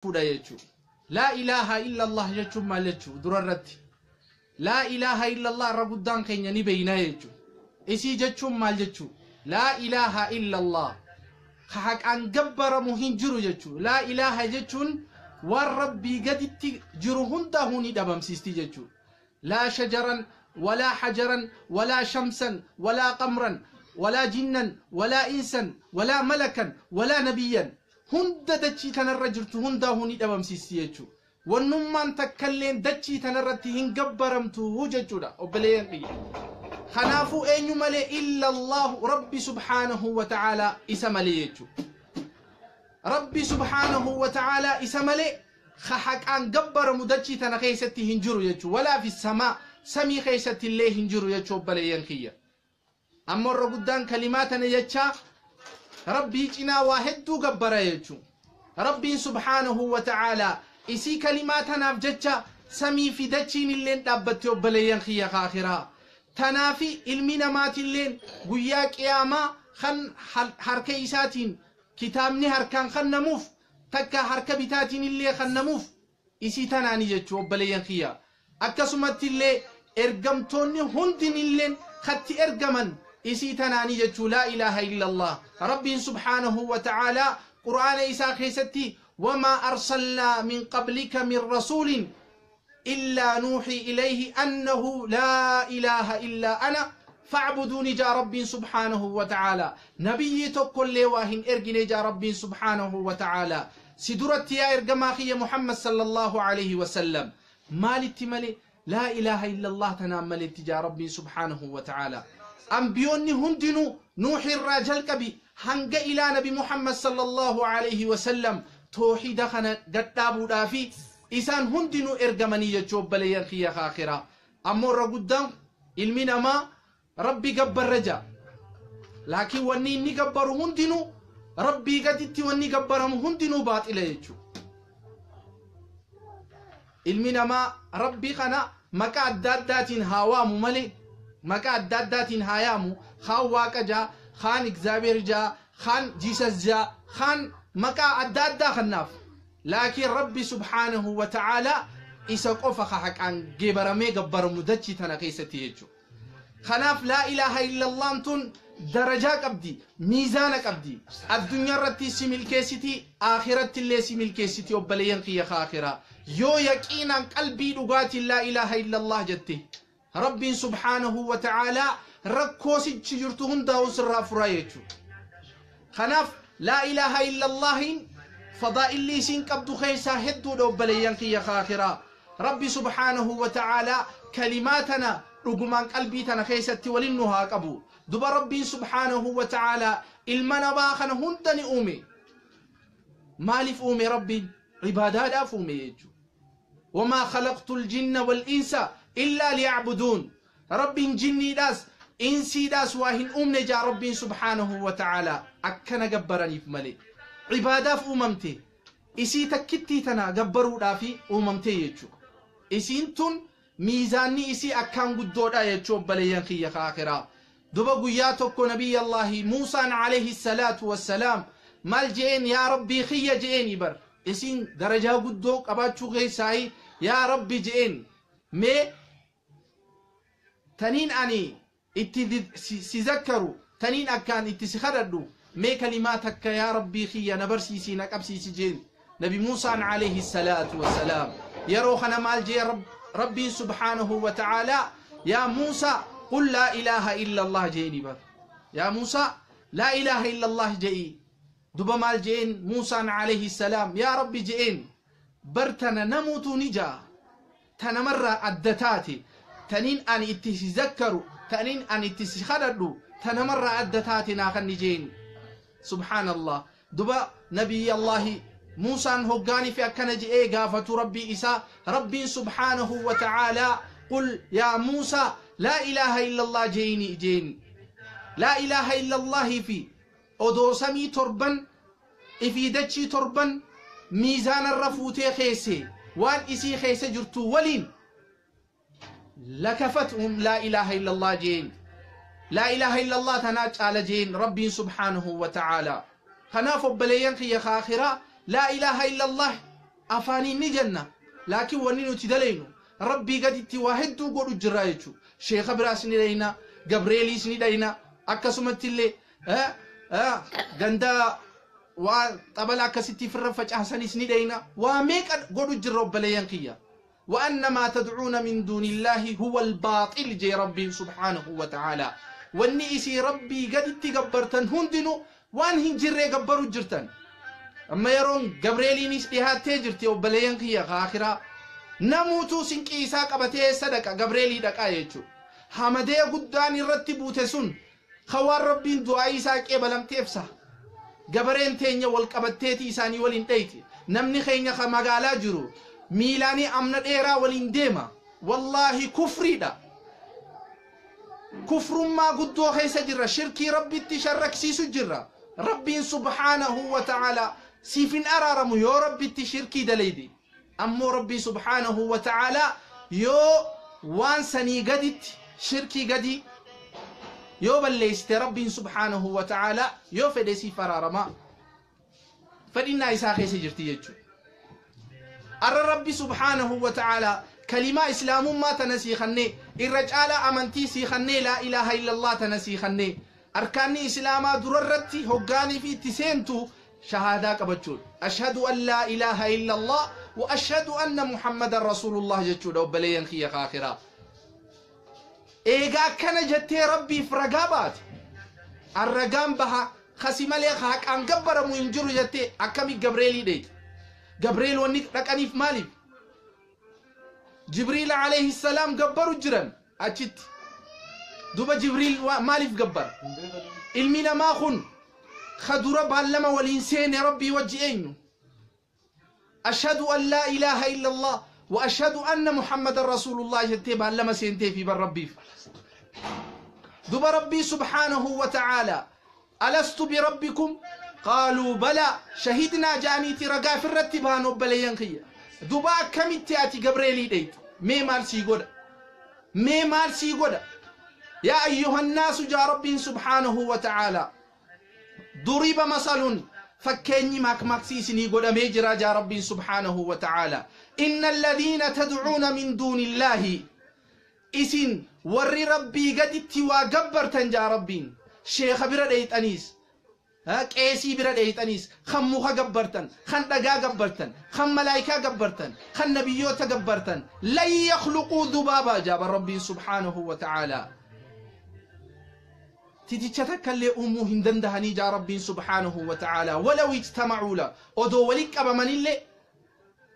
Fuudha jechuudha. Laa ilaaha illallah jechuun maal jechuudha durarratti? Laa ilaaha illallah irra guddaan keenya ni beeynaa jechuudha. Isii jechuun maal jechuudha? Laa ilaaha illallah. Ka haqaan gabbaramu hin jiru jechuudha. Laa ilaaha jechuun waan rabbii gaditti jiru hundaa'uu ni dhabamsiisti jechuudha. Laa shajaran walaa hajaran walaa shamsan walaa qamran walaa jinnan walaa insan walaa malakan walaa nabiyyan hunda dachii tanarra jirtu hundaa'uu ni dhabamsiisti jechuudha. Wannummaan takkalleen dachii tanarratti hin gabbaramtu jechuudha obboleeyyan kiyya. Kanaafuu eenyu malee illa Allahu Rabbi subhaanahu wa ta'aalaa isa malee jechuudha. Rabbi subhaanahu wa ta'aalaa isa malee ka haqaan gabbaramu dachii tana keessatti hin jiru jechuudha. Walaa fi samaa samii keessatti illee hin jiru jechuudha obboleeyyan kiyya. Amma warra guddaan kalimaa tana jechaa Rabbii cinaa waa hedduu gabbara jechuudha. Rabbiin subhaanahu wa ta'aalaa isii kalimaa tanaaf jecha samii fi dachiin illeen dhaabbatte obboleeyyan kiyya kaakiraa. Tanaafi ilmi namaatilleen guyyaa qiyaamaa kan harka isaatiin kitaabni harkaan kennamuuf takka harka bitaatiin illee kennamuuf isii tanaani jechuu obboleeyyan kiyya. Akkasumatti illee ergamtoonni hundinilleen katti ergaman isii tanaani jechuu laa ilaaha illallah. Rabbiin subhaanahu wa ta'aalaa qur'aana isaa keessatti wamaa arsalnaa min qablika min rasuulin إلا نوحي إليه أنه لا إله إلا أنا فاعبدوني جاء ربي سبحانه وتعالى. نبي تقول لي واهن إرجني جاء ربي سبحانه وتعالى. سدرت يا إرجماخي محمد صلى الله عليه وسلم مالت ملي لا إله إلا الله تنام ملت جاء ربي سبحانه وتعالى. أنبيوني هندنو نوحي الراجل كبي هنگ إلى نبي محمد صلى الله عليه وسلم توحيد خنا قد دافي isaan hundinuu ergamanii jechuu obboleeyyan kiyya kaakiraa. Ammoo irra guddaan ilmi namaa rabbi gabbarra ja'a. Laakiin wanni inni gabbaru hundinuu rabbii gaditti wanni gabbaramu hundinuu baaxila jechuudha. Ilmi namaa rabbii kana maqaa adda addaatiin haa waamu malee maqaa adda addaatiin haa yaamu kaan waaqa ja'a, kaan Egzaabeer ja'a, kaan Jiisas ja'a, kaan maqaa adda addaa kannaaf. Laakiin rabbi subhaanahu wa ta'aalaa isa qofa ka haqaan geebaramee gabbaramu dachii tana keessatti jechuudha. Kanaaf laa ilaaha illallaan tun darajaa qabdi, miizaana qabdi. Addunyaa irratti si milkeessiti, akhiratti illee si milkeessiti obboleeyyan kiyya akhiraa. Yoo yaqiinaan qalbii dhugaatiin laa ilaaha illallah jette rabbiin subhaanahu wa ta'aalaa rakkoo sichi jirtu hundaa'u sirraa furaa jechuudha. Kanaaf laa ilaaha illallahiin fadaa'illi isiin qabdu keessaa hedduudha obboleeyyan kiyya akhiraa. Rabbi subhaanahu wa ta'aalaa kalimaa tana dhugumaan qalbii tana keessatti waliin nu haa qabu. Duba rabbiin subhaanahu wa ta'aalaa ilma namaa kana hunda ni uume. Maaliif uume rabbiin? Ibaadaadhaaf uume jechuudha. Wamaa khalaqtu ljinna wal insa illaa liyacbuduun. Rabbiin jinniidhaas insiidhaas waa hin uumne jaa rabbiin subhaanahu wa ta'aalaa akkana gabbaraniif malee. Ibaadaaf uumamte isii takkittii tana gabbaruudhaaf uumamte jechuudha. Isiin tun miizaanni isii akkaan guddoodha jechuu obboleeyyan kiyya akhiraa. Duba guyyaa tokko nabiyyallahi Muusaan alayhi salaatu wassalaam maal je'een yaa rabbii kiyya je'een bar isiin darajaa guddoo qabaachuu keessaayi yaa rabbi je'een mee taniin ani itti si zakkaru taniin akkaan itti si kadhadhu mee kalimaa takka yaa rabbii kiyya na barsiisii na qabsiisi jeen nabi Muusaan alayhi salaatu wassalaam yeroo kana maal jee rabbiin subhaanahu wa ta'aalaa yaa Muusaa qul laa ilaaha illa Allah jeeni bar yaa Muusaa laa ilaaha illa Allah je'i duba maal jeen Muusaan alayhi salaam yaa rabbi jeen bar tana namuutu ni ja'a tanamarraa adda taate taniin ani itti si zakkaru taniin ani itti si kadhadhu tanamarraa adda taate naa kanni jeen subhaanallah. Duba nabiyyallahi Muusaan hoggaanii fi akkana je'ee gaafatu rabbii isaa rabbiin subhaanahu wa ta'aalaa qul yaa Muusaa laa ilaaha illallah jeeni jeeni laa ilaaha illallahi fi odoo samii torban ifii dachii torban miizaanarra fuutee keesse waan isii keessa jirtu waliin lakafathum laa ilaaha illallah jeen laa ilaaha illallah tanaa caala jeen rabbiin subhaanahu wa ta'aalaa. Kanaaf obboleeyyan kiyya akhiraa laa ilaaha illallah Afaaniin ni jenna, laakiin wanni nuti dalaynu Rabbii gaditti waa hedduu godhu jirra jechuudha. Sheeka biraas ni dhayna, Gabreeliis ni dhayna, akkasumatti illee ganda waa xabala akkasitti firra facaasanis ni dhayna. Waa meeqa godhu jirra, obboleeyyan kiyya. وأن ما تدعون من دون الله هو الباطل جي ربي سبحانه وتعالى. واني إسي ربي قد تقبرتن هندنو وان هنجري قبروا جرتن. أما يرون جبريلينيس dhihaattee jirti, obboleeyyan kiyya aakiraa. Namuutuu sinqii isaa qabatee sadaqa Gabreelii dhaqaa jechuudha. Hamadee guddaan irratti buute sun kawaan Rabbiin du'aa isaa qeebalamteefsa. Gabareen teenya wal qabatteeti isaanii waliin dheeyti. Namni keenya ka magaalaa jiru miilaanii amna dheeraa waliin deema. Wallaahi kufriidha. Kufrummaa guddoo keessa jirra. Shirkii Rabbitti sharraksiisu jirra. Rabbiin subhaanahu wa ta'ala siif hin araaramu yoo Rabbitti shirkii dalayde. Ammoo Rabbii subhaanahu wa ta'ala yoo waan sanii gaditti, shirkii gadi yoo balleessite, Rabbiin subhaanahu wa ta'ala yoo fedhe siif araarama. Fedhinnaa isaa keessa jirti jechuudha. Arra Rabbi subhaanahu wa ta'ala kalimaa islaamummaa tana sii kannee, irra caalaa amantii sii kannee, laa ilaaha illallah tana sii kannee, arkaanni islaamaa durarratti hoggaanii fi itti seentu shahaadaa qabachuudha. Ashhadu an laa ilaaha illallah wa ashhadu anna Muhammadan rasuulullah jechuudha, obboleeyyan kiyya kaakiraa. Eegaa akkana jettee Rabbiif ragaa baate. Arragaan baha kasi malee haqaan gabbaramu hin jiru jettee akkami Gabreelii dheeyte? Gabreel wanni dhaqaniif maaliif? Jibriil alayhi salaam gabbaru jiran achitti. Duba Jibriil maaliif gabbara? Ilmi namaa kun ka dura baallama waliin seene Rabbii wajji eenyu? Ashhadu an laa ilaaha illa Allah wa ashhadu anna Muhammadan rasuulullah jettee baallama seentee fi bar Rabbiif. Duba Rabbii subhaanahu wa ta'ala alastu birabbikum qaaluu balaa shahidnaa ja'aniiti ragaa firratti bahan, obboleeyyan kiyya. Duba akkamitti ati Gabreelii dheeyta? Mee maal sii godha? Mee maal sii godha? Yaa ayyuha nnaasu jaa Rabbiin subhaanahu wa ta'ala, duriba masalun, fakkeenyi maakmaaksii isinii godhamee jira jaa Rabbiin subhaanahu wa ta'ala. Inna alladhiina tadcuuna min duuni illaahi, isin warri Rabbii gaditti waa gabbartan jaa Rabbiin, sheeka bira dheeyxaniis, qeesii bira dheeyxaniis, kan muka gabbartan, kan dhagaa gabbartan, kan malaayikaa gabbartan, kan nabiyyoota gabbartan, lan yakhluquu dhubaabaa jaaba Rabbiin subhaanahu wa ta'ala. Titicha takka illee uumuu hin dandahanii jaa Rabbiin subhaanahu wa ta'ala. Walaw ijtamacuu la, odoo waliin qabamanillee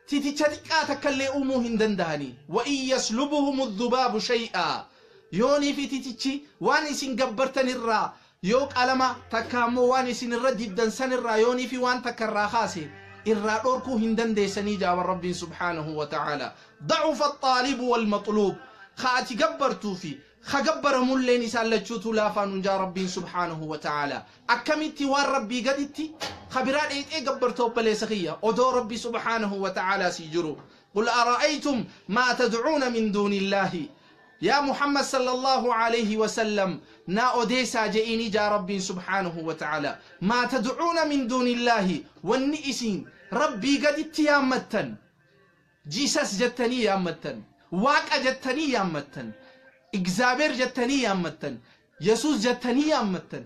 titicha xiqqaa takka illee uumuu hin dandahanii. Wa in yaslubuhum dhubaabu shay'aa, yoonii fi titichi waan isin gabbartan irraa yoo qalama takka ammoo waan isin irra dibdan san irraa yoonii fi waan takka irraa kaase irraa dhorkuu hin dandeessanii jaaban Rabbiin subhaanahu wa ta'ala. Dacufa axaalibu walmaxluub, ka ati gabbartuu fi ka gabbaramulleen isaan lachuutu laafaan jaa Rabbiin subhaanahu wa ta'ala. Akkamitti waan Rabbii gaditti ka biraa dheexee gabbarta, obboleessa kiyya, odoo Rabbi subhaanahu wa ta'ala sii jiru? Qul ara'aytum maa tadcuuna min duuni illaahi, yaa Muhammad sallallahu alayhi wasallam naa odeessaa je'iini jaa Rabbiin subhaanahu wa ta'ala. Maa tadcuuna min duuni illaahi, wanni isin Rabbii gaditti yaammattan, Jesus jettanii yaammattan, Waaqa jettanii yaammattan, Igzaabeer jettanii yaammattan, Yesuus jettanii yaammattan,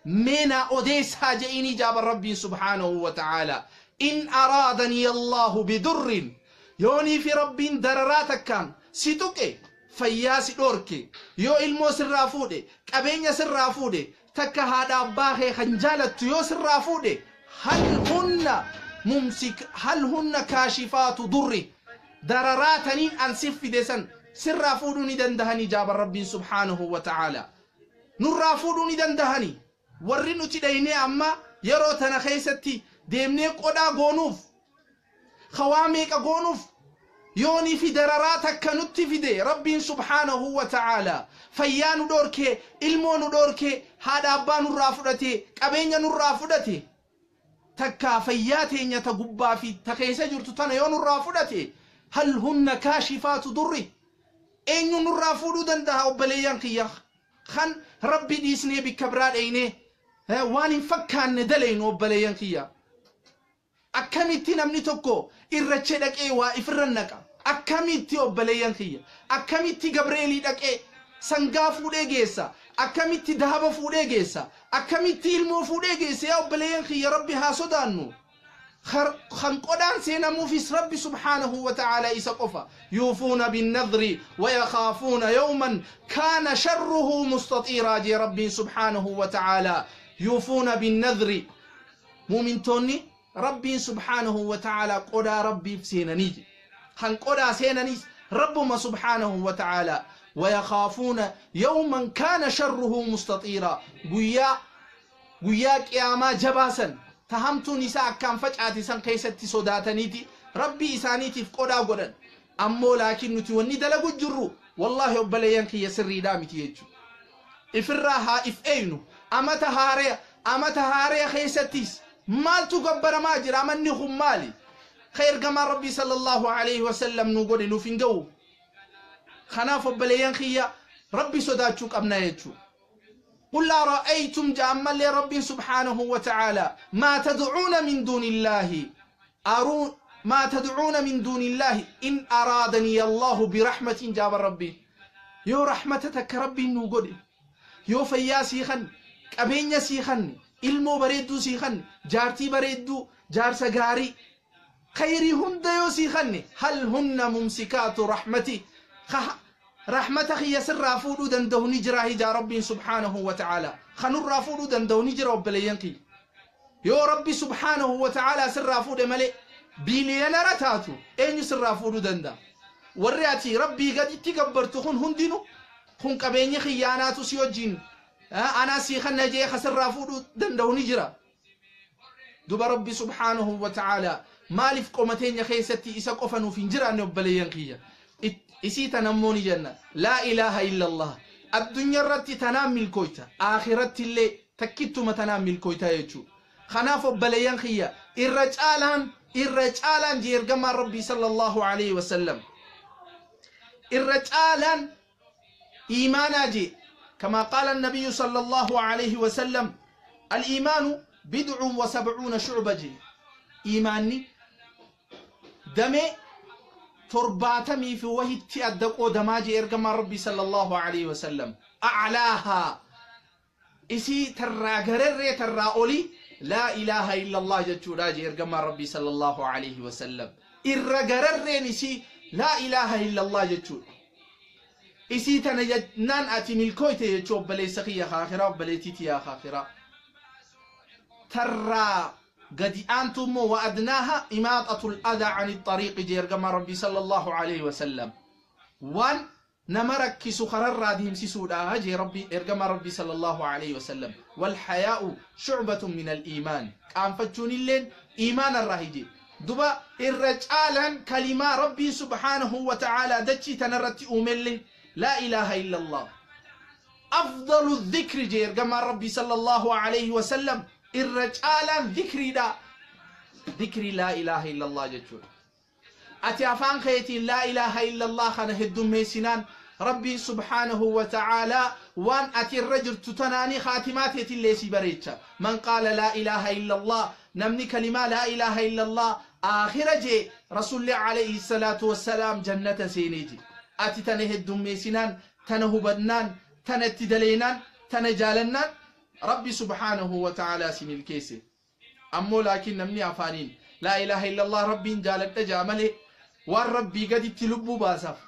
mee naa odeessaa je'iinii jaaban Rabbiin subhaanahu wa ta'ala. In araadanii Allahu bidurrin, yoonii fi Rabbiin dararaa takkaan si tuqe, fayyaa si dhoorke, yoo ilmoo sirraa fuudhe, qabeenya sirraa fuudhe, takka haadha abbaa kee kan jaalattu yoo sirraa fuudhe, hal hunna mumsik, hal hunna kaashifaatu durri, dararaa taniin an sif fide san sirraa fuudhuu ni dandahanii jaaban Rabbiin subhaanahu wa ta'ala? Nurraa fuudhuu ni dandahanii? Warri nuti dhaynee amma yeroo tana keessatti deemnee qodhaa goonuuf, kawaa meeqa goonuuf, yoonii fi dararaa takka nutti fide Rabbiin subhaanahu wa ta'ala, fayyaa nu dhoorkee, ilmoo nu dhoorkee, haadha abbaa nurraa fudhate, qabeenya nurraa fudhate, takka fayyaa teenya ta gubbaa fi ta keessa jirtu tana yoo nurraa fudhate, hal hunna kaashifaatu durri, eenyu nurraa fuudhuu danda'a, obboleeyyan kiyya, kan Rabbi dhiisnee bikka biraa dheeynee waan hin fakkaanne daleynu, obboleeyyan kiyya? Akkamitti namni tokko irracha dhaqee waa ifirra naqa? Akkamitti obboleeyyan kiyya? Akkamitti Gabreelii dhaqee sangaa fuudhee geessa? Akkamitti dahaba fuudhee geessa? Akkamitti ilmoo fuudhee geessa? Yaa obboleeyyan kiyya, Rabbi haa sodaannu. Kan qodaan seenamuufis Rabbi subhaanahu wa ta'ala isa qofa. Yuufuuna binnadri wayakaafuuna yawman kaana sharruhu mustaxiiraa jee Rabbiin subhaanahu wa ta'ala. Yuufuuna binnadri, muumintoonni Rabbiin subhaanahu wa ta'ala qodaa Rabbiif seenanii je. Kan qodaa seenaniis Rabbuma subhaanahu wa ta'ala. Wayakaafuuna yawman kaana sharruhu mustaxiiraa, guyyaa qiyaamaa jabaasan tahamtuun isaa akkaan facaate san keessatti sodaataniiti Rabbii isaaniitiif qodaa godhan. Ammoo laakiin nuti wanni dalagu jirru, wallaahi obboleeyyan kiyya, sirriidhaa miti jechuudha. Ifirraa haa if eeynu. Amata haareya, amata haareya keessattis maaltu gabbaramaa jira? Amanni kun maali? Ka ergamaan Rabbii sallallahu alaihi wasallam nu godhe nuuf hin ga'u. Kanaaf obboleeyyan kiyya, Rabbi sodaachuu qabna jechuudha. قل أرأيتم جأمل رب سبحانه وتعالى ما تدعون من دون الله أرون ما تدعون من دون الله إن أرادني الله برحمة جاب ربي. Yoo رحمتك ربي نوغد، yoo fayyaa sii khanne, qabeenya sii khanne, ilmoo bareedduu sii khanne, jaartii bareedduu, jaarsa gaarii, khayrii hunda yoo sii khanne, هل هن ممسكات رحمتي، rahmata kiyya sirraa fuudhuu danda'u ni jira hijaa Rabbiin subhaanahu wa ta'ala? Kanurraa fuudhuu danda'u ni jira obboleeyyan kiyya? Yoo Rabbi subhaanahu wa ta'ala sirraa fuudhe malee, billionaire taatu eenyu sirraa fuudhuu danda'a? Warri ati Rabbii gaditti gabbartu kun hundinu kun qabeenya kiyyaanaatu si wajjin anaa sii kanna jee sirraa fuudhuu danda'u ni jira? Duba Rabbi subhaanahu wa ta'ala maaliif qomateenya keessatti isa qofa nuuf hin jiraanne? Obboleeyyan kiyya, isii tanammoo ni jenna. Laa ilaaha illa Allah addunyaa irratti tanaan milkooyta, aakiratti illee takkittuma tanaan milkooyta jechuu. Kanaaf obboleeyyan kiyya, irra caalaan, irra caalaan jee ergamaan Rabbii sallallahu alaihi wasallam, irra caalaan iimaanaa jee. كما قال النبي صلى الله عليه وسلم: الإيمان بضع وسبعون شعبة جي. إيماني دمي 70 fi wahitti adda qoodamaa jee ergamaan Rabbii sallallahu alaihi wasallam. أعلاها, isii tarraa gararree tarraa olii, laa ilaaha illa Allah jechuudha jee ergamaan Rabbii sallallahu alaihi wasallam. Irra gararreen isii laa ilaaha illa Allah jechuudha. Isii tana jennaan ati milkooyte jechuu, obboleessa kiyya kaakiraa, obboleettii tiyyaa kaakiraa. Tarraa gadi aantu immoo وأدناها إماطة الأذى عن الطريق jee ergamaan Rabbii sallallahu alaihi wasallam. Waan nama rakkisu kararraa deemsisuudha jee Rabbi, ergamaan Rabbii sallallahu alaihi wasallam. والحياء شعبة من الإيمان, qaanfachuun illeen iimaana irraa hije. Duba irra caalaan kalimaa Rabbii subhaanahu wa ta'aalaa dachii tanarratti uumellee laa ilaaha illa Allah. أفضل الذكر jee ergamaan Rabbii sallallahu alaihi wasallam. Irra caalaan dhikriidha dhikrii laa ilaaha illa Allah jechuudha. Ati afaan keetiin laa ilaaha illa Allah kana heddummeessinaan, Rabbiin subhaanahu wa ta'aalaa waan ati irra jirtu tanaanii khaatimaa teetillee si bareecha. من قال لا إله إلا الله, namni kalimaa laa ilaaha illa Allah aakhira jee Rasulli alayhi salaatu wassalaam jannata seenee je. Ati tana heddummeessinaan, tana hubannaan, tana itti daleenaan, tana jaalannaan, Rabbi subhaanahu wa ta'aalaa si milkeesse. Ammoo laakiin namni afaaniin laa ilaaha illa Allah Rabbiin jaaladha jaa malee waan Rabbii gaditti lubbuu baasaaf.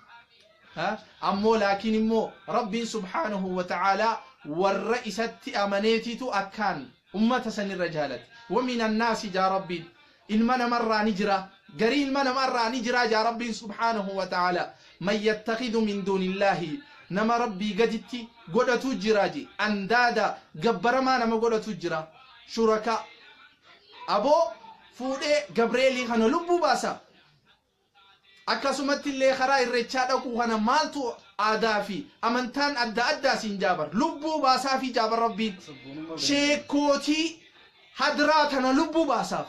Ammoo laakiin immoo Rabbiin subhaanahu wa ta'aalaa warra isatti amaneetitu akkaan ummata sanirra jaalate. ومن الناس jaa Rabbiin, ilma namarraa ni jira, garii ilma namarraa ni jira jaa Rabbiin subhaanahu wa ta'aalaa, من يتخذ من دون الله, nama Rabbii gaditti godhatu jira je, أندادا, gabbaramaa nama godhatu jira, شركاء. Aboo fuudhee Gabreelii kana lubbuu baasa. Akkasumatti illee karaa Irreechaa dhaquu kana maaltu aadaa fi amantaan adda addaa siin jaabar lubbuu baasaa fi jaabar Rabbiin. Sheekootii hadraa tana lubbuu baasaaf,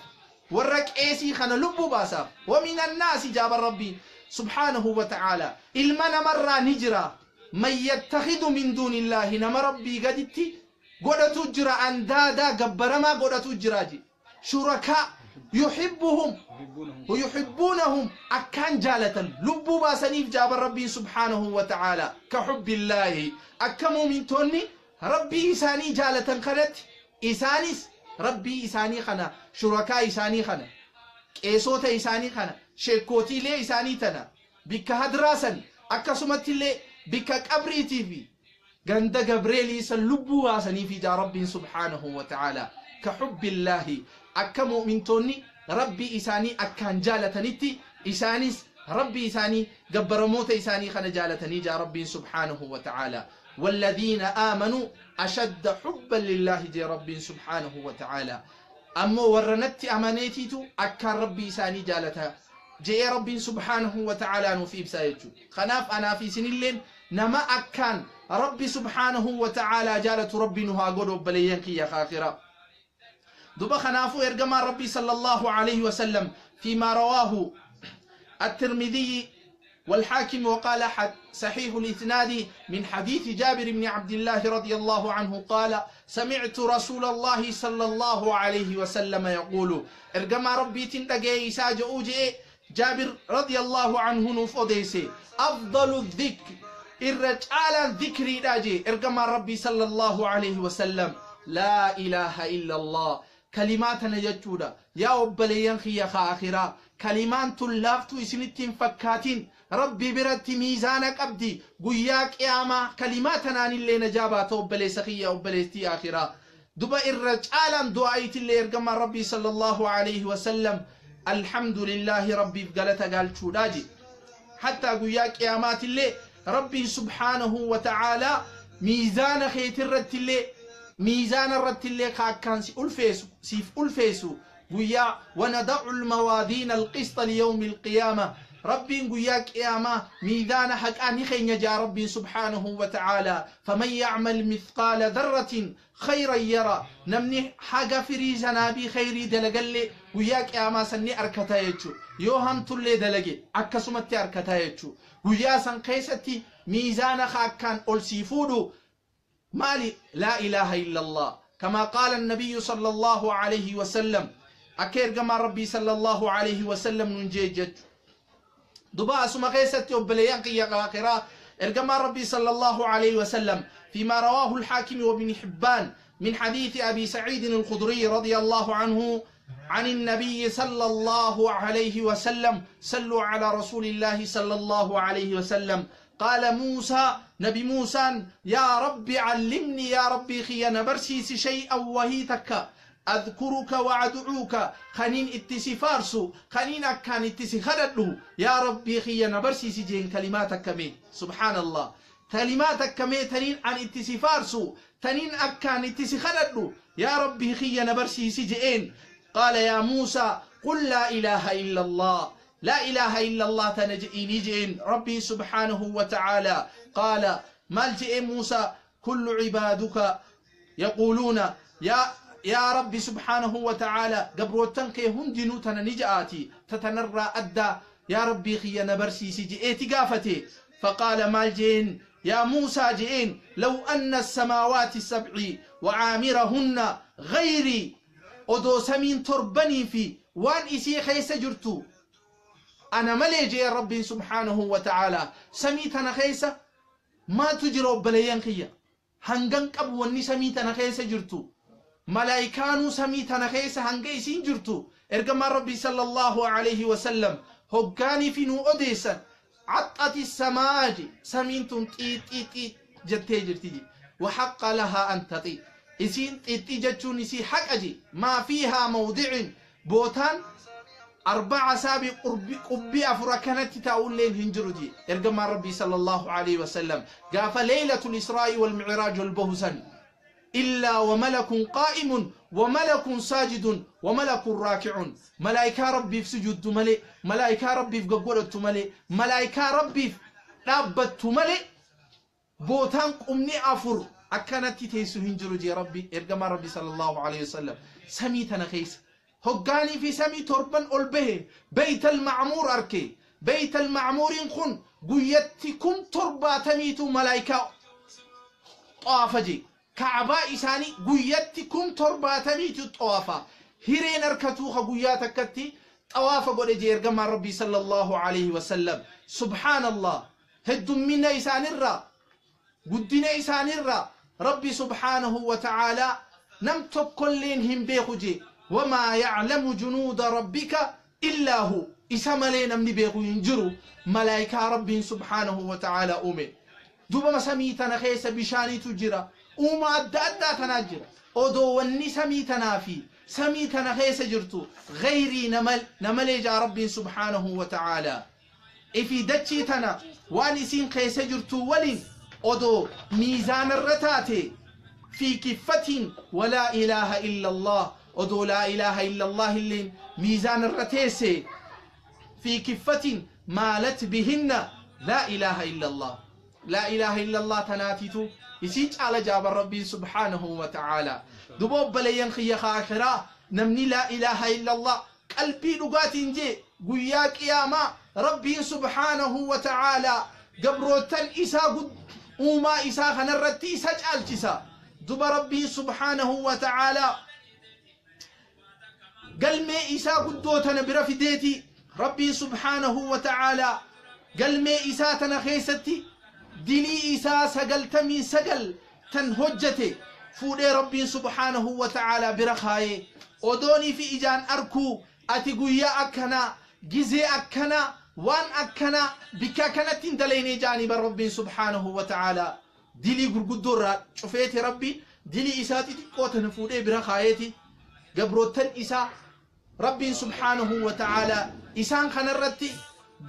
warra qeesii kana lubbuu baasaaf. ومن الناس jaabar Rabbiin subhaanahu wa ta'aalaa, ilma namarraa ni jira, من يتخذ من دون الله, nama Rabbii gaditti godhatu jira, أندادا, gabbaramaa godhatu jira je, شركاء. Yuhibbuhum ويحبونهم أكان جالة لبوا باسنيف جاب ربي سبحانه وتعالى كحب الله. أكا مؤمنتوني ربي إساني جالة خنت إسانيس ربي إساني خنا، شركاء إساني خنا، قيسوتا إساني خنا، شيكوتي لي إساني تنا بك هدراسا أكا سمت لي بك قبريتي في غند جبريل لبوا باسنيف جاب ربي سبحانه وتعالى كحب الله. أكا مؤمنتوني ربي إساني أكان جالتنيتي إسانيس ربي إساني جبرموت إساني خنا جالتني جا ربي سبحانه وتعالى. والذين آمنوا أشد حبا لله جي ربي سبحانه وتعالى. أما ورنت أمانيتيتو أكان ربي إساني جالتها جي ربي سبحانه وتعالى نوفي بسايتو. خناف أنا في سنين نما أكان ربي سبحانه وتعالى جالت ربي نها قدو بلينكي يا خاخرة. دبا خنافو إرجما ربي صلى الله عليه وسلم فيما رواه الترمذي والحاكم وقال صحيح الإسناد من حديث جابر بن عبد الله رضي الله عنه قال سمعت رسول الله صلى الله عليه وسلم يقول إرجما ربي تندقي ساجئ جابر رضي الله عنه نفوديسي أفضل الذكر الرجال الذكر راجي إرجما ربي صلى الله عليه وسلم لا إله إلا الله. كلماتنا جتودا يا أبليان خيا خاخرا كلمات لافتو إسنتين فكاتين ربي برت ميزانك أبدي قياك يا كلماتنا اللي نجابات أبلي سخية أبليستي آخرا. دبا الرجال دعايت اللي إرجما ربي صلى الله عليه وسلم الحمد لله ربي بقالتا قال شوراجي حتى قياك يا مات اللي ربي سبحانه وتعالى ميزان خيت الرت اللي ميزان الرت اللي كان سيف ألفيسو قيا ونضع الموازين القسط ليوم القيامة. ربي قياك يا ميزان حق أني خين يا ربي سبحانه وتعالى. فمن يعمل مثقال ذرة خيرا يرى. نمني حاجة فريزنا بي خيري دلقلي قياك يا ما سني أركتا يجو يوهم تلي دلقي أكسمتي أركتا يجو قيا سن قيستي ميزان حق كان ألسيفودو مالي لا إله إلا الله كما قال النبي صلى الله عليه وسلم أكير كما ربي صلى الله عليه وسلم ننجيجت دبا سما قيستي وبليان يا قاقرا إرجما ربي صلى الله عليه وسلم فيما رواه الحاكم وابن حبان من حديث أبي سعيد الخدري رضي الله عنه عن النبي صلى الله عليه وسلم صلوا على رسول الله صلى الله عليه وسلم قال موسى نبي موسى يا ربي علمني يا ربي خيانا برسيس شيئا وهيتك أذكرك وأدعوك خنين اتسي فارسو خنين أكان اتسي خدده يا ربي خيانا برسيس جين كلماتك مي. سبحان الله كلماتك مي تنين عن اتسي فارسو تنين أكان اتسي خدده يا ربي خيانا برسيس جين. قال يا موسى قل لا إله إلا الله لا إله إلا الله تنجئني جئن ربي سبحانه وتعالى. قال مالجئ موسى كل عبادك يقولون يا ربي سبحانه وتعالى قبروتنك هندنو تنجآتي تتنرى أدى يا ربي خيانا برسيسي جئتي قافتي. فقال مالجئن يا موسى جئن لو أن السماوات السبع وعامرهن غيري أدو سمين تربني في وان إسي خيس جرتو أنا ملي يا ربي سبحانه وتعالى سميتنا خيسة ما تجرب بليان خيا هنغن قب وني سميتنا خيسة جرتو ملايكانو سميتنا خيسة هنغي سين جرتو إرجما ربي صلى الله عليه وسلم هقاني في نو أديسا عطت السماج سمينتم تي تي تي جتي جرتي وحق لها أن تطي إسين تي تي جتوني سي حق أجي ما فيها موضع بوتان 4 سابق قبي أفركنت تاول لين هنجردي إرجما ربي صلى الله عليه وسلم قاف ليلة الإسراء والمعراج البهسن إلا وملك قائم وملك ساجد وملك راكع ملائكة ربي في سجود ملي ملائكة ربي في قبورة ملي ملائكة ربي في رابط ملي بوتان قمني أفر أكنت تيسو هنجردي ربي إرجما ربي صلى الله عليه وسلم سميتنا خيس هقاني في سمي تربا ألبه بيت المعمور أركي بيت المعمور خن قيتكم تربا تميتو ملايكة طافجي كعبا إساني قيتكم تربا تميتو طافا Hireen harkatuu ka guyyaa takkatti xawaafa godhe jee ergamaan Rabbii sallallahu alaihi wasallam. Subhaanallah, heddummina isaanirraa, guddina isaanirraa, Rabbi subhaanahu wa ta'aalaa nam tokkolleen hin beeku jee. Wamaa yaclamu junuuda rabbika illaa hu, isa malee namni beeku hin jiru malaayikaa Rabbiin subhaanahu wa ta'aalaa uume. Duba samii tana keessa bishaanitu jira, uuma adda addaa tanaa jira. Odoo wanni samii tanaa fi samii tana keessa jirtu gayrii namalee jaa Rabbiin subhaanahu wa ta'aalaa ifi dachii tana waan isiin keessa jirtu waliin odoo miizaanarra taate, fi kiffatiin walaa ilaaha illa Allah, odoo laa ilaaha illa Allah illeen miizaanarra teesse, fi kiffatiin maalat bihinna laa ilaaha illa Allah. Laa ilaaha illa Allah tanaatitu isii caala jaaban Rabbiin subhaanahu wa ta'aalaa. Duba obboleeyyan kiyya aakiraa, namni laa ilaaha illa Allah qalbii dhugaatiin jee, guyyaa qiyaamaa Rabbiin subhaanahu wa ta'aalaa gabrootan isaa uumaa isaa kanarratti isa caalchisa. Duba Rabbiin subhaanahu wa ta'aalaa galmee isaa guddoo tana bira fideeti, Rabbiin subhaanahu wa ta'aalaa galmee isaa tana keessatti dilii isaa 99 tan hojjate fuudhee Rabbiin subhaanahu wa ta'aalaa bira kaayee, odoonii fi ijaan arkuu, ati guyyaa akkanaa, gizee akkanaa, waan akkanaa, bikka akkanatti hin dalaynee jaanii bar. Rabbiin subhaanahu wa ta'aalaa dilii gurguddoo irraa cufeeti, Rabbiin dilii isaa xixiqqoo tana fuudhee bira kaayeeti, gabroottan isaa Rabbiin subhaanahu wa ta'aalaa isaan kanarratti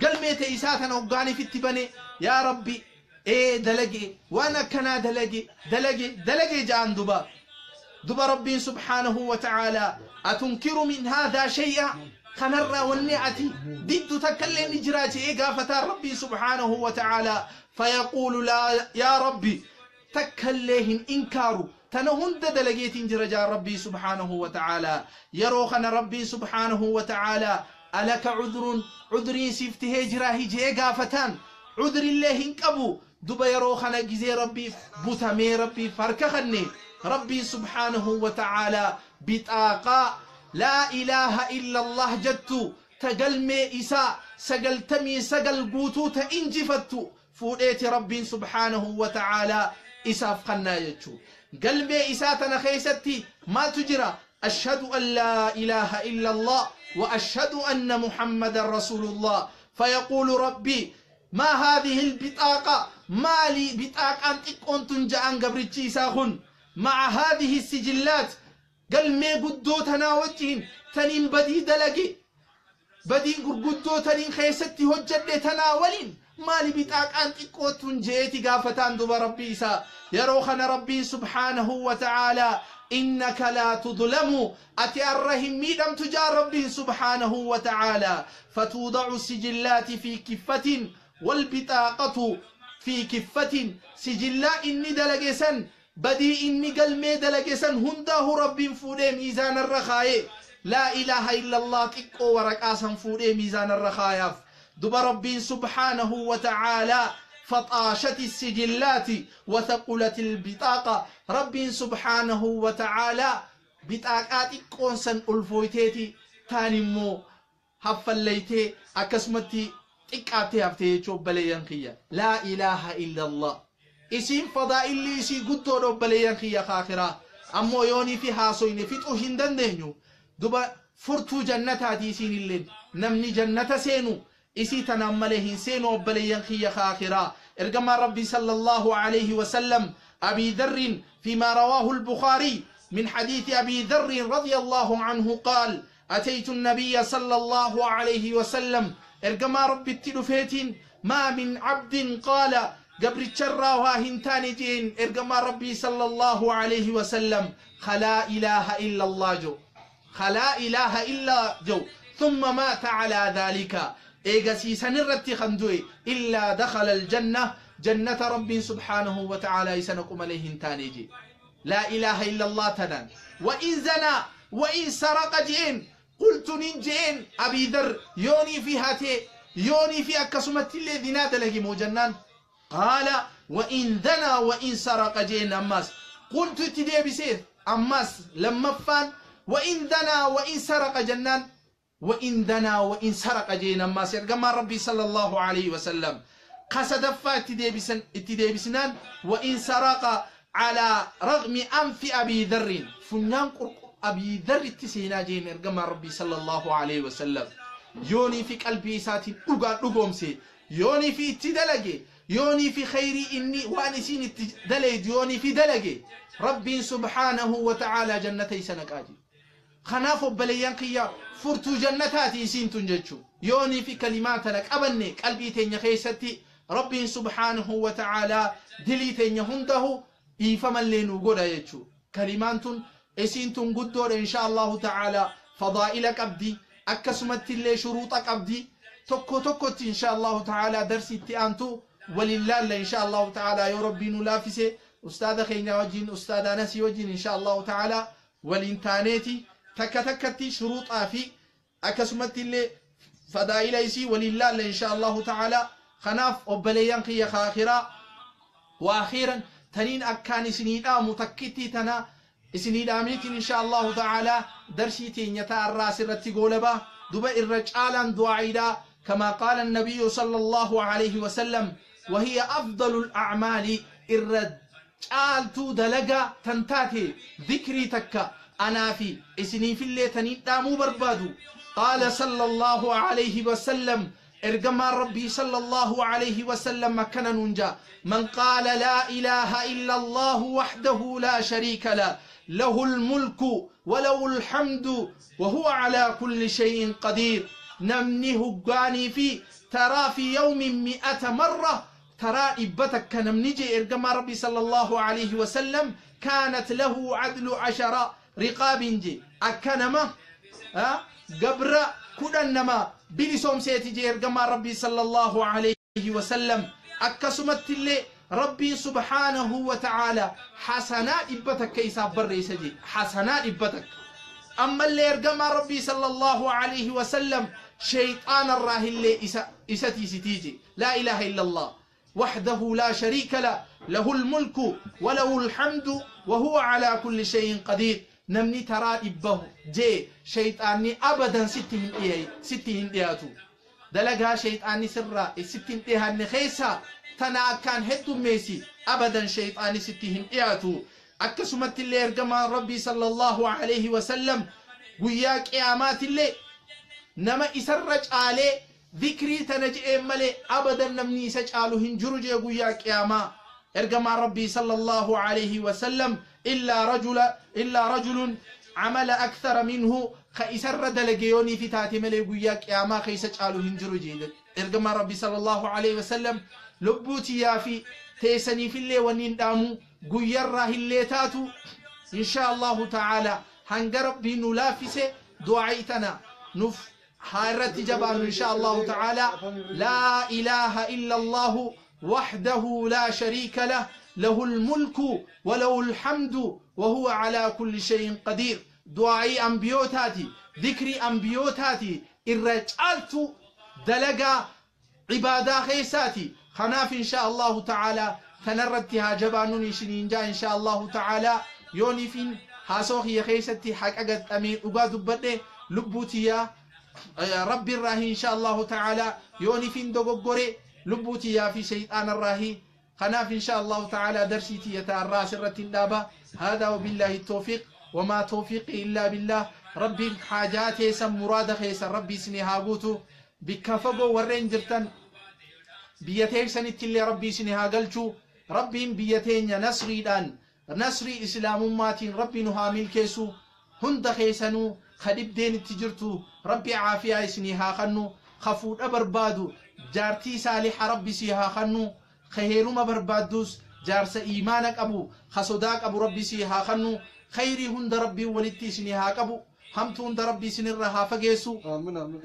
galmee ta'e isaa tana hoggaaniifitti bane, yaa Rabbi, ee dalage, waan akkanaa dalage, dalage, dalage ja'an. Duba Rabbiin subhaanahu wa ta'aalaa, atunkiru min haadhaa shay'a, kanarraa wanni ati diddu takka illee ni jira je'ee gaafataan Rabbiin subhaanahu wa ta'aalaa. Fayaquulu, laa yaa Rabbi, takka illee hin inkaaru, tana hunda dalageetiin jira jaa Rabbii subhaanahu wa ta'aalaa. Yeroo kana Rabbiin subhaanahu wa ta'aalaa, alaka cudrun, cudriin siif tahee jiraa je'ee gaafataan. Cudrillee hin qabu. Duba yeroo kana gizee Rabbiif butamee Rabbiif harka kanne, Rabbiin subhaanahu wa ta'aalaa bixaaqaa laa ilaaha illa Allah jettu ta galmee isaa 99 guutuu ta injifattu fuudheeti Rabbiin subhaanahu wa ta'aalaa isaaf kannaa jechuu. Galmee isaa tana keessatti maaltu jira? Ashhadu an laa ilaaha illa Allah wa ashhadu anna Muhammadan rasuulullah. Fayaquulu rabbii, maa haadhihi albixaaqa, maali bixaaqaan xiqqoon tun ja'an gabrichi isaa kun, maca haadhihi sijillaat, galmee guddoo tanaa wajjiin, taniin badii dalage, badiin gurguddoo taniin keessatti hojjedhe tanaa waliin, maali bixaaqaan xiqqoo tun je'eeti gaafataan duba Rabbii isaa. Yeroo kana Rabbiin subhaanahu wa ta'aalaa, innaka laa tudlamu, ati arra hin miidhamtu jaa Rabbiin subhaanahu wa ta'aalaa. Fatuudacu sijillaati fi kiffatin walbixaaqatu fi kiffatin. Sijillaa inni dalage san, badii inni galmee dalage san hundaahu Rabbiin fuudhee miizaanarra kaayee, laa ilaaha illa Allah xiqqoo waraqaa san fuudhee miizaanarra kaayaaf. Duba Rabbiin subhaanahu wa ta'aalaa, فطاشت السجلات وثقلت البطاقة، رب سبحانه وتعالى بطاقات قونسا ألفويتيتي تانمو haffallaytee akkasumatti xiqqaattee haftee jechuu. Obboleeyyan kiyya, laa ilaaha illa Allah isiin fadaa'illi isii guddoodha. Obboleeyyan kiyya kaafiraa, ammoo yoonii fi haasoyne fixuu hin dandeenyu. Duba furtuu jannataati isiin illeen, namni jannata seenu isii tanaan malee hin seenu. Obboleeyyan kiyya kaafiraa, ergamaan Rabbii sallallahu alayhi wasallam Abii Dharrin, فيما رواه البخاري من حديث أبي ذر رضي الله عنه، قال: أتيت النبي صلى الله عليه وسلم، إرجما ربي التلفيتين، ما من عبد قال، قبر الشرا هنتان جين إرجما ربي صلى الله عليه وسلم، خلا إله إلا الله جو، خلا إله إلا جو، ثم مات على ذلك، إيغا سنرتي خندوي، إلا دخل الجنة، جنة رب سبحانه وتعالى يسنقم عليه تانيجي لا إله إلا الله تنان، وإن زنى وإن سرق جئن. قلت ننجئن أبي ذر، يوني في هاتي يوني في أكسمت اللي ذنا دلقي مو جنان؟ قال: وإن زنى وإن سرق جئن أماس. قلت تدي بسيف أماس لما فان وإن دنا وإن سرق جنان وإن دنا وإن سرق جينا ما سيرجما ربي صلى الله عليه وسلم قصد اتديبسنان وإن سرق على رغم أنف أبي ذر فنان أبي ذر تسينا جين إرجما ربي صلى الله عليه وسلم يوني في قلبي ساتين أقومسي يوني في اتدلجي يوني في خيري إني وانسين اتدلج يوني في دلجي ربي سبحانه وتعالى جنتي سنكاجي خناف بليان قيا فرتو جنتاتي سين تنجتشو يوني في كلماتنا أبني قلبي تين خيستي ربي سبحانه وتعالى دلي تين هنده إيفما اللي نقول يجو كلمات إسين قدور إن شاء الله تعالى فضائلك أبدي أكسمت اللي شروطك أبدي تكو تكو إن شاء الله تعالى درسي تأنتو ولله إن شاء الله تعالى يا ربي نلافسي أستاذ خينا وجين أستاذ نسي وجين إن شاء الله تعالى والإنتانيتي تك تكتي شروط آفي أكسمت اللي فضائل إسي ولله إن شاء الله تعالى خناف أبليان قيا خاخرا وأخيرا تنين أكان سنين متكتي تنا سنين آميتين إن شاء الله تعالى درسيتين يتا الراس الرتي دبا الرجالا دعيدا كما قال النبي صلى الله عليه وسلم وهي أفضل الأعمال الرجال دلقا تنتاتي ذكري تكا أنا في إسني في اللي تنين دامو بربادو قال صلى الله عليه وسلم إرجما ربي صلى الله عليه وسلم كان ننجا من قال لا إله إلا الله وحده لا شريك له له الملك وله الحمد وهو على كل شيء قدير نمني هقاني في ترى في يوم 100 مرة ترى إبتك نمنجي إرجما ربي صلى الله عليه وسلم كانت له عدل 10 رقاب جي أكنما قبر كدنما بلسوم سيتي إرجما ربي صلى الله عليه وسلم أكسمت اللي ربي سبحانه وتعالى حسنات إبتك كيسا بريسجي حسنات إبتك أما اللي إرجما ربي صلى الله عليه وسلم شيطان الراه اللي إساتي ستيجي لا إله إلا الله وحده لا شريك له له الملك وله الحمد وهو على كل شيء قدير نمني ترى إبه جي شيطاني أبدا ستين إياتو دلقها شيطاني سرا ستين إيها النخيسة تنا كان هدو ميسي أبدا شيطاني ستين إياتو أكسمت اللي إرجما ربي صلى الله عليه وسلم وياك إيامات اللي نما إسرج آلي ذكري تنجئ ملي أبدا نمني سجالو هنجرجي وياك إياما إرجما ربي صلى الله عليه وسلم إلا رجل عمل أكثر منه خيسر دلقيوني في تاتي ملي وياك إياما خيسجالو هنجرجي إرجما ربي صلى الله عليه وسلم لبوتي يا في تيسني في اللي ونين دامو قيره اللي تاتو إن شاء الله تعالى هنقرب بنلافسه دعيتنا نف حارة جبان إن شاء الله تعالى لا إله إلا الله وحده لا شريك له له الملك وله الحمد وهو على كل شيء قدير دعائي أنبيوتاتي ذكري أنبيوتاتي الرجالت دلقا عبادة خيساتي خناف إن شاء الله تعالى تنرتها جبانوني شنينجا إن شاء الله تعالى يوني فين هاسوخي خيستي حق أقد أمين أقاد بدي لبوتيا ربي الراهي إن شاء الله تعالى يوني فين دوغوري لبوتيا في شيطان الراهي خناف إن شاء الله تعالى درسيتي يتعرى سرة الدابة هذا وبالله التوفيق وما توفيقي إلا بالله ربي حاجاتي سم مراد خيس ربي سني هاغوتو بكفقو ورين جرتن بيتين سنتي اللي ربي سني هاغلچو ربي بيتين نصري دان نصري إسلام ماتين ربي نهامل كيسو هند خيسنو خدب دين تجرتو ربي عافية سني هاخنو خفود أبربادو جارتي صالح ربي سيها خنو خيرما بربادوس جارس إيمانك أبو خصداك أبو ربي سيها خنو خيري هند ربي ولدتي سني هاكبو همتو هند ربي سني الرها فقيسو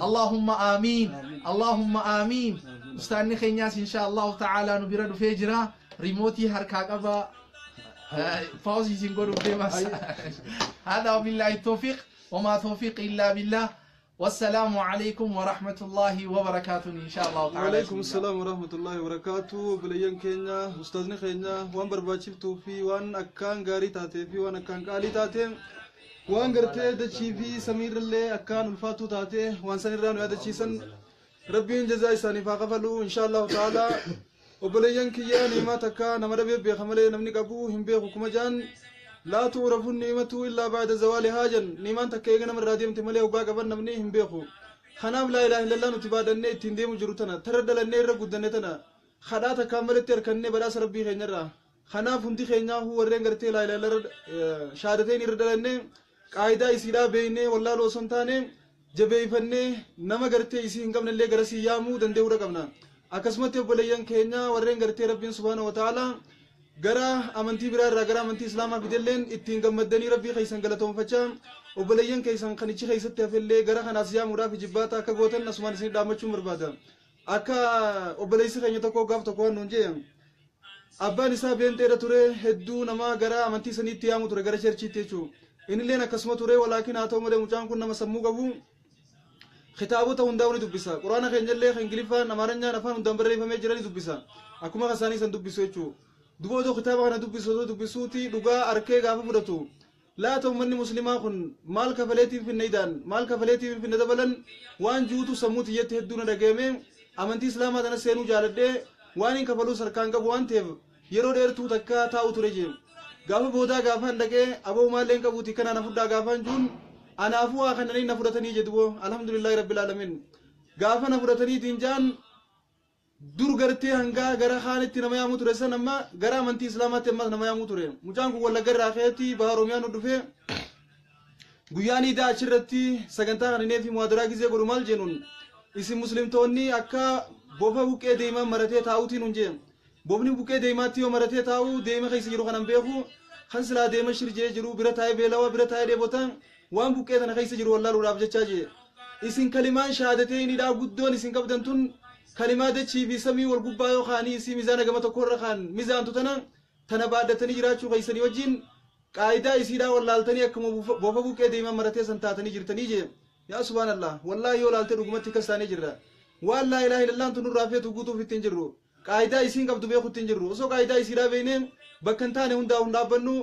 اللهم آمين اللهم آمين مستعني خينياس إن شاء الله تعالى نبرد فيجرا ريموتي هركاك أبا فوزي سنقول ديماس هذا وبالله التوفيق وما توفيق إلا بالله والسلام عليكم ورحمة الله وبركاته إن شاء الله تعالى. وعليكم السلام ورحمة الله وبركاته. بليان كينيا أستاذني خينيا وان برباچيف توفي وان أكان غاري تاتي في وان أكان قالي تاتي Waan gartee dachii fi samiirrallee akkaan ulfaattuu taate waan san irraa nu yaadachiisan Rabbiin jazaa isaaniif haa kafalu insha Allahu ta'ala. Obboleeyyan kiyya, ni'imaa takka nama dhabee beeka malee namni qabu hin beeku. Kuma jaan laa tu'rafu ni'imatu illaa ba'da zawaalihaa jan. Ni'imaan takka eega nama irraa deemte malee hoggaa qaban namni hin beeku. Kanaaf laa ilaaha illallah nuti baadhannee ittiin deemu jiru tana tarra dhalannee irra guddanne tana kadhaa takkaan maletti harkannee badhaasa Rabbii keenyarraa. Kanaaf hundi keenyaahuu warreen gartee laa ilaaha illallah shaadateen irra dhalannee qaayidaa isiidhaa beeynee wallaaloo osoo hin taane jabeeffannee nama gartee isii hin qabnellee garasii yaamuu danda'uudha qabna. Akkasumatti obboleeyyan keenya warreen gartee Rabbiin subhaanahu wa ta'ala gara amantii biraa irraa gara amantii Islaamaa fidelleen ittiin gammaddanii Rabbii keessan galatoonfachaa obboleeyyan keessan kan ichi keessatti hafellee gara kanaas yaamuudhaaf jibbaata akka gootan asumaan isin dhaammachuun barbaada. Akka obboleessi keenya tokko gaaf tokko waan nuun jee, abbaan isaa beenxeedha ture, hedduu nama gara amantii saniitti yaamu ture, gara churchiitti jechuudha. Innilleen akkasuma ture, walaakin haa ta'u malee mucaan kun nama sammuu qabu, kitaabota hundaa ni dubbisa. Quraana keenyallee kan Ingiliffaan, Amaaranyaan, afaan hundaan barreeffamee jira ni dubbisa. Akkuma kasaanii san dubbisu jechuudha. Duba otoo kitaaba kana dubbisu otoo dubbisuuti dhugaa arkee gaafa fudhatu, laata uummanni muslimaa kun maal kafaleetiin finne idaan maal kafaleetiin finne dabalan waan juutu sammuu tiyyatti hedduu na dhagahame. Amantii Islaamaa tana seenuu jaaladhee waan hin kafaluus harkaan qabu waan ta'eef yeroo dheertuu takka taa'u ture jee. Gaafa boodaa gaafaan dhaqee aboo maallee hin qabuuti kanaa na fudhaa gaafaan juun, anaafuu haa kannanii na fudhatanii jedhu. Alhamdulillahi rabbil alamin. Gaafa na fudhataniitiin jaan, dur gartee hangaa gara kaanitti nama yaamuu ture san amma gara amantii Islaamaatti ammas nama yaamuu ture. Mucaan kun Wallagga irraa ka'eetti baha Oromiyaa nu dhufee guyyaan iidaa achirratti sagantaa kan inni fi muhaadaraa gizee godhu maal jennuun, isin muslimtoonni akka bofa buqqee deemaa maratee taa'uutiin nun jee. Bofni buqqee deemaatti yoo maratee taa'u deema keessa jiru kanan beeku, kan silaa deema shirjee jiru bira taa'ee beelawaa bira taa'ee dheebota waan buqqee tana keessa jiru wallaaluudhaaf jechaa jee. Isin kalimaan shaadatee inni guddoon isin qabdan tun kalimaa dachii fi samii wal gubbaa yoo kaanii isii mizaana gama tokko irra kaan mizaantu tana tana baadhatanii jiraachuu keessanii wajjin qaayidaa isiidhaa wallaaltanii akkuma bofa buqqee deemaa maratee san taatanii jirtanii jee. Yaa subhaanallah, wallaahi yoo laalte dhugumatti akkas taanee jirra. Waan laa ilaaha illallaan tun nurraa feetu guutuuf ittiin jirru, qaayidaa isiin qabdu beekutti hin jirru. Osoo qaayidaa isiidhaa beeknee bakka hin taane hundaa hin dhaabbannu,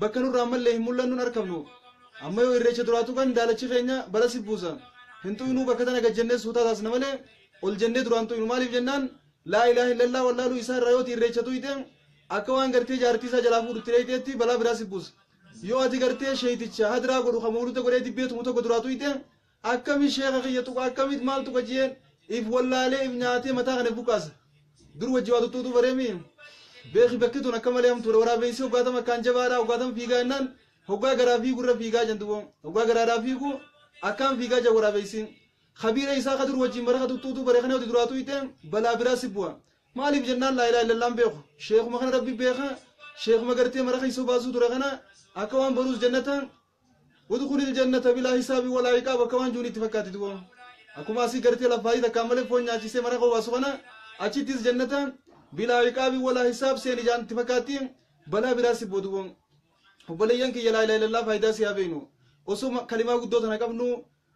bakka nurraa mallee hin mul'annu, hin argamnu. Amma yoo irreecha duraatu kan daalachi keenya bala si buusa hin xuyinuu, bakka tana gad jennee suutaa taasisna malee ol jennee duraan xuyinu. Maaliif jennaan, laa ilaaha illallah wallaaluu isaa irraa yooti irreecha xuyite akka waan gartee jaartii isaa jalaa fuudhutti dheeyteetti balaa biraa si buusa. Yoo ati gartee sheeyticha hadiraa godhu kan mawluda godhee dibbeetumu tokko duraa xuyite, akkami sheeka kiyya tuqa, akkamit maal tuqa jeen if wallaalee if nyaatee mataa kana buqqaasa. Dur wajji waa tuttuutu bareemi beeki. Bakki tun akka malee hamtuudha. Waraabessi hoggaatama akkaan jabaadha, hoggaatama fiigaa jennaan hoggaa garaa fiigu irra fiigaa jentu, hoggaa garaadhaa fiigu akkaan fiigaa jira. Waraabessi kabiira isaa ka dur wajjin bara ka tuttuutu bare kana yooti duraa tuyte balaa biraa si bu'a. Maaliif jennaan, laa ilaaha illallaan beeku, sheekuma kana Rabbi beeka, sheekuma gartee mara keessa baasuu ture kana akka waan baruus jannata udkhulil jannata bilaa hisaabi walaa iqaab akka waan juun itti fakkaatti. Duba akkuma asii gartee lafaayii takkaan malee foon nyaachisee mara baasu kana achittis jannata bilaa iqaabi walaa hisaab seeni jaan itti fakkaatti, balaa biraa si bu'a. Duba obboleeyyan kiyya, laa ilaaha illallah faayidaa si haa beeknu. Osoo kalimaa guddoo tana qabnu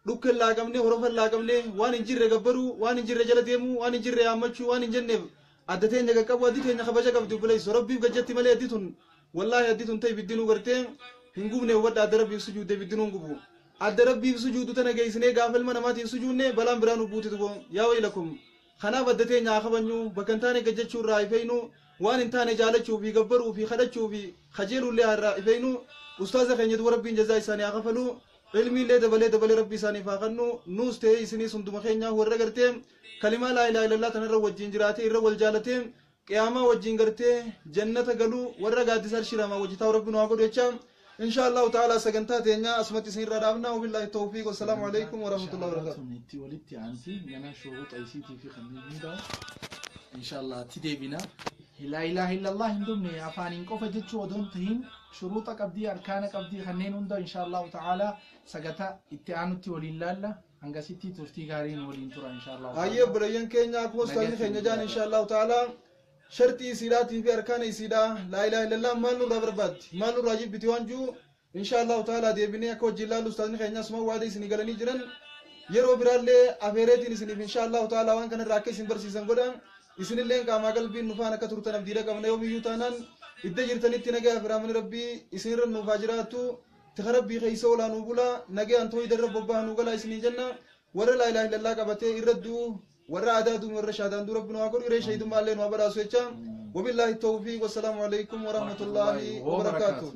dhukken laaqamne, horofan laaqamne, waan hin jirre gabbaruu, waan hin jirre jala deemuu, waan hin jirre yaammachuu, waan hin jenneef adda teenya qaqqabu. Addi teenya kabaja qabdi, obboleessu Rabbiif gajjatti malee addi tun wallaahi addi tun ta'e biddinuu gartee hin gubne. Hubadha, adda Rabbiif sujuudde biddinuu hin gubu. Adda Rabbiif sujuudu tana geessinee gaafa ilma namaatiin sujuudne balaan biraa nu buuti. Dubo yaa waylakum. Kanaaf adda teenya haa kabajnu, bakka hin taane gajjachuu irraa ifeeynu, waan hin taane jaalachuu fi gabbaruu fi kadhachuu fi kajeeluullee irraa ifeeynu. Ustaaza keenya duba Rabbiin jazaa isaanii haa kafalu, ilmiillee dabalee dabalee Rabbi isaaniif haa kennu. Nuus ta'ee isiniis hunduma keenya warra gartee kalimaa laa ilaaha illallah tanarra wajjin jiraatee irra wal jaalatee qiyaamaa wajjin gartee jannata galuu warra gaaddisa arshiramaa wajji taa'u Rabbi nu haa godhu jecha, insha Allahu ta'ala sagantaa teenya asumatti isin irraa dhaabna. Wabillahi tawfiiq, wassalaamu alaikum warahmatullahi wabarakatuh. Tun itti walitti aanti mana shuruuxa isiitii fi kanneen hundaa inshallah itti deebina. Laa ilaaha illallah hin dhumne, afaaniin qofa jechuu odoon tahin shuruuxa qabdii, arkaana qabdii, kanneen hunda insha Allahu ta'ala sagata itti aanutti waliin laalla. Hangasitti turtii gaariin waliin tura insha Allahu. Hayyee, obboleeyyan keenya, akkuma ustaazni keenya jaan, insha Allahu ta'ala sharxii isiidhaatii fi arkaana isiidhaa, laa ilaaha illallah maal nurraa barbaaddi, maal nurraa jibbiti waan jiru insha Allahu ta'ala deebinee akka wajjin laallu ustaazni keenya asuma waada isinii galanii jiran. Yeroo biraallee afeereetiin isiniif insha Allahu ta'ala waan kanarraa akka isin barsiisan godha. Isinilleen qaamaa qalbiin nufaan akka turtan abdiidha qabna. Yoomiyyuu taanaan idda jirtanitti nagaa fi rahmanni Rabbii isinirra nuufaa jiraattu. Tika Rabbii keessa oolaa nuu bulaa, nagayaan toohida irra bobba'aa nuu galaa isinii jenna. Warra laa ilaaha illallah qabatee irra du'u, warra aadaa du'u, warra shaadaan du'u Rabbi nu haa godhu, hiree shahiidummaa illee nu haa badhaasu jecha. Wabillaahi tawfiiq, wassalaamu alaikum warahmatullaahi wabarakaatuh.